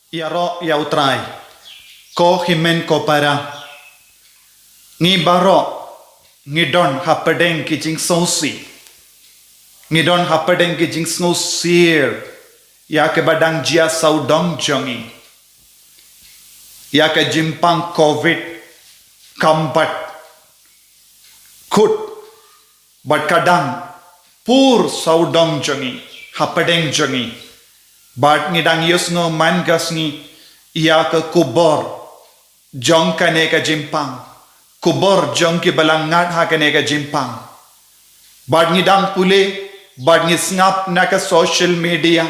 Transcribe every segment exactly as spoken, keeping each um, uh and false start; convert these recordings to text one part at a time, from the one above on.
Ïaroh ïa U Trai, ko hynmen ko para. Ngi baroh ngi don hapdeng ki jingsngewsih. Ngi don hapdeng ki jingsngewsih ïa kaba dang jia sawdong jong ngi. Ïa ka jingpang covid kam pat kut bad ka dang pur sawdong jong ngi, hapdeng jong ngi. Bad ngi dang ïohsngew man ka sngi ïa ka khubor jong kane ka jingpang, khubor jong ki balang ngat ha kane ka jingpang. Bad ngi dang pule, bad ngi sngap na ka social media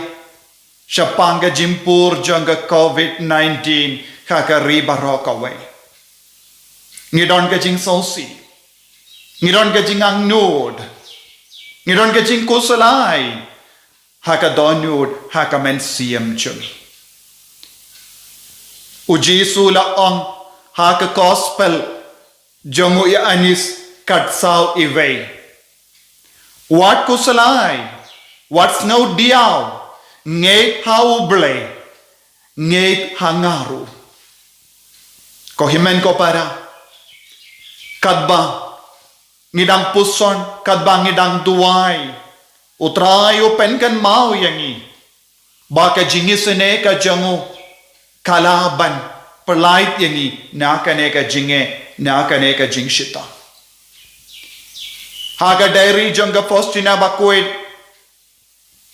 shaphang ka jingpur jong ka covid nineteen ha ka ri baroh kawei. Ngi don ka jingsngewsih, ngi don ka jingangnud, ngi don ka jingkhuslai ha ka dohnud, ha ka mynsiem jong ngi. U Jisu u la ong ha ka gospel jong u Ïoannis khatsaw, iwei: Wat khuslai, wat sngewdiaw, ngeit ha U Blei, ngeit ha nga ruh. Ko hynmen ko para, katba ngi dang puson, katba ngi dang duwai, U Trai u pynkynmaw ïa ngi ba ka jingisynei ka jong u ka lah ban pyllait ïa ngi na kane ka jingeh, na kane ka jingshitom. Ha ka diary jong ka Faustina Bakhuid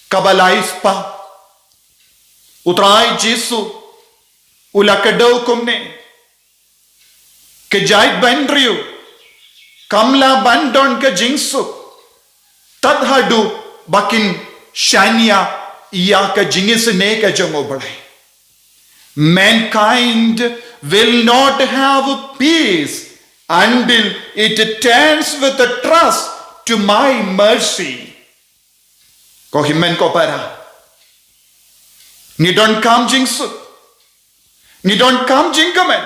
kaba lai spah, U Trai Jisu u la kdew kumne: Ka jaitbynriew kam lah ban don ka jingsuk tad haduh ba kin shaniah ïa ka jingisynei ka jong U Blei. Mankind will not have peace until it turns with a trust to my mercy. Ko hynmen ko para, ngi donkam jingsuk, ngi donkam jingkmen,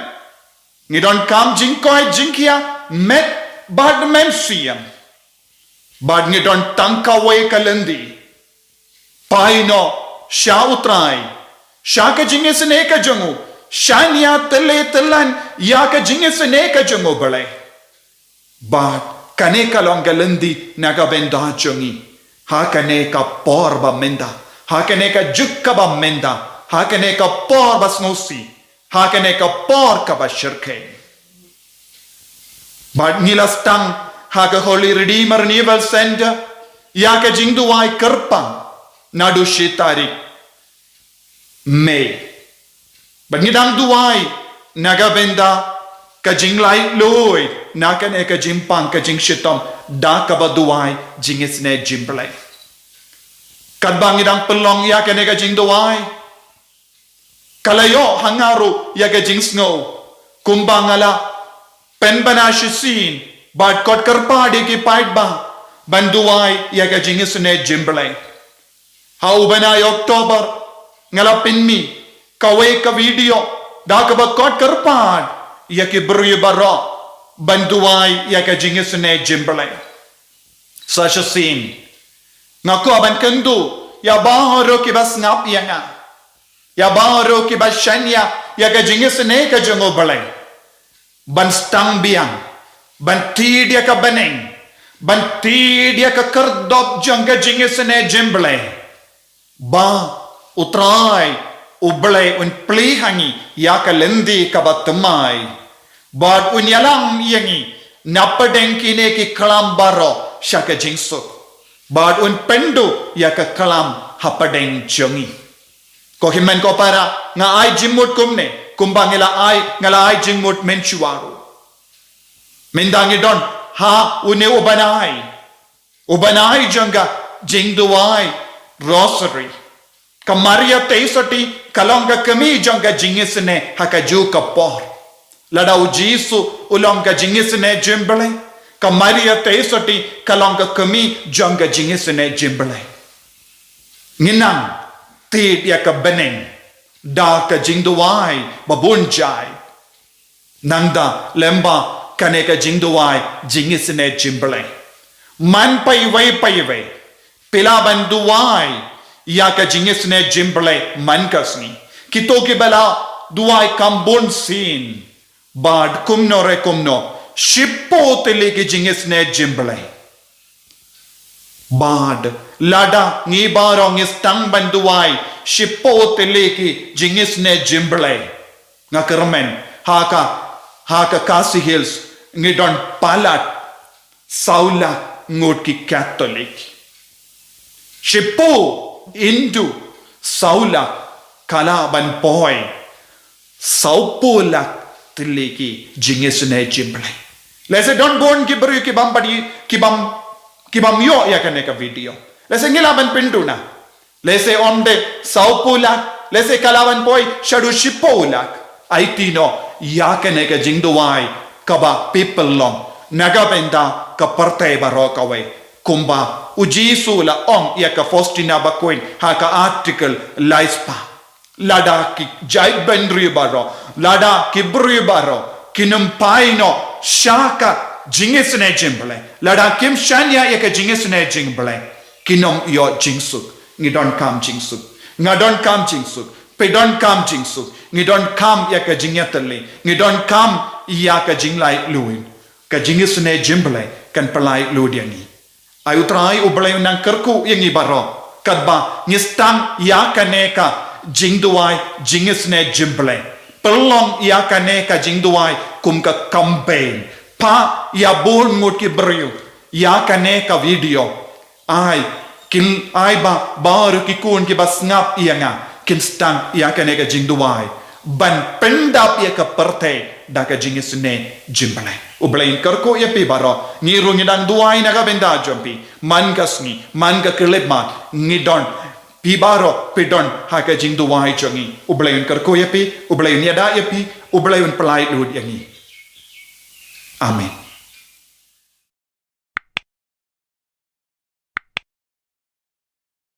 ngi donkam jingkoit jingkhiah met bad mynsiem. Bad ngi don tang kawei ka lynti: phai noh sha U Trai, sha ka jingisynei ka jong u, shaniah tylli tyllan ïa ka jingisynei ka jong U Blei. Bad kane ka long ka lynti na ka bynta jong ngi ha kane ka por ba mynta, ha kane ka juk kaba mynta, ha kane ka por ba sngewsih, ha kane ka por kaba shyrkhei. Bad ngi la sdang ha ka Holy Redeemer Renewal Center ïa ka jingduwai kyrpang naduh shi tarik May. Bad ngi dang duwai na ka bynta ka jinglaitluid na kane ka jingpang ka jingshitom da kaba duwai jingisynei jingblei. Katba ngi dang pynlong ïa kane ka jingduwai, ka la ïoh ha nga ruh ïa ka jingsngew kumba nga la pynbna shisien bad kot kyrpad ïa ki paidbah ban duwai ïa ka jingisynei jingblei. Ha u bnai October nga la pynmih kawei ka video da kaba kot kyrpad ïa ki briew baroh ban duwai ïa ka jingisynei jingblei. Sa shisien nga kwah ban kynduh ïa baroh kiba sngap ïa nga, ïa baroh kiba shaniah ïa ka jingisynei ka jong U Blei, ban sdang biang, ban tied ïa ka bneng, ban tied ïa ka khyrdop jong ka jingisynei jingblei, ba U Trai U Blei un plie ha ngi ïa ka lynti kaba thymmai, bad un ïalam ïa ngi napdeng kine ki khlam baroh sha ka jingsuk, bad un pynduh ïa ka khlam hapdeng jong ngi. Ko hynmen ko para, nga ai jingmut kumne kumba nga la ai, nga la ai jingmut mynshuwa ruh. Mynta ngi don ha une u bnai, u bnai jong ka jingduwai Rosary. Ka Maria Theisotti ka long ka kmie jong ka jingisynei ha kajuh ka por. Lada u Jisu u long ka jingisynei jingblei, ka Maria Theisotti ka long ka kmie jong ka jingisynei jingblei. Ngin nang tied ïa ka bneng da ka jingduwai babun jait. Nangta lyngba kane ka jingduwai jingisynei jingblei, man paiwei paiwei phi lah ban duwai ïa ka jingisynei jingblei man ka sngi. Kito kiba la duwai kam bun sien. Bad kumno re kumno, shiphew tylli ki jingisynei jingblei. Bad lada ngi baroh ngi sdang ban duwai shiphew tylli ki jingisynei jingblei, nga kyrmen ha ka, ha ka Khasi Hills ngi don palat saw lak ngut ki Katholik. Shiphew into saw lak ka lah ban poi sawphew lak tylli ki jingisynei jingblei. Lehse don bun ki briew ki bym pat, ki bym, ki bym ïoh ïa kane ka video. Lehse ngi lah ban pynduna. Lehse ym dei sawphew lak, lehse ka lah ban poi shaduh shiphew lak. Aiti noh ïa kane ka jingduwai kaba pynlong na ka bynta ka pyrthei baroh kawei. Kumba u Jisu u la ong ïa ka Faustina Bakhuid ha ka article laispah. Lada ki jaitbynriew baroh, lada ki briew baroh kin ym phai noh sha ka jingisynei jingblei, lada kim shaniah ïa ka jingisynei jingblei, kin ym ïoh jingsuk. Ngi donkam jingsuk. Nga donkam jingsuk. Phi donkam jingsuk. Ngi donkam ïa ka jingïatylli. Ngi donkam ïa ka jinglaitluid. Ka jingisynei jingblei kan pyllait luid ïa ngi. Ai U Trai U Blei un nang kyrkhu ïa ngi baroh katba ngi sdang ïa kane ka jingduwai jingisynei jingblei. Pynlong ïa kane ka jingduwai kum ka campaign. Phah ïa bun ngut ki briew ïa kane ka video. Ai, kin ai ba baroh ki khun kiba sngap ïa nga kin sdang ïa kane ka jingduwai ban pyndap ïa ka pyrthei da ka jingisynei jingblei. U Blei un kyrkhu ïa phi baroh. Ngi ruh ngi dang duwai na ka bynta jong phi. Man ka sngi, man ka khyllipmat, ngi don, phi baroh phi don ha ka jingduwai jong ngi. U Blei un kyrkhu ïa phi, U Blei un ïada ïa phi, U Blei un pyllait luid ïa ngi. Amen.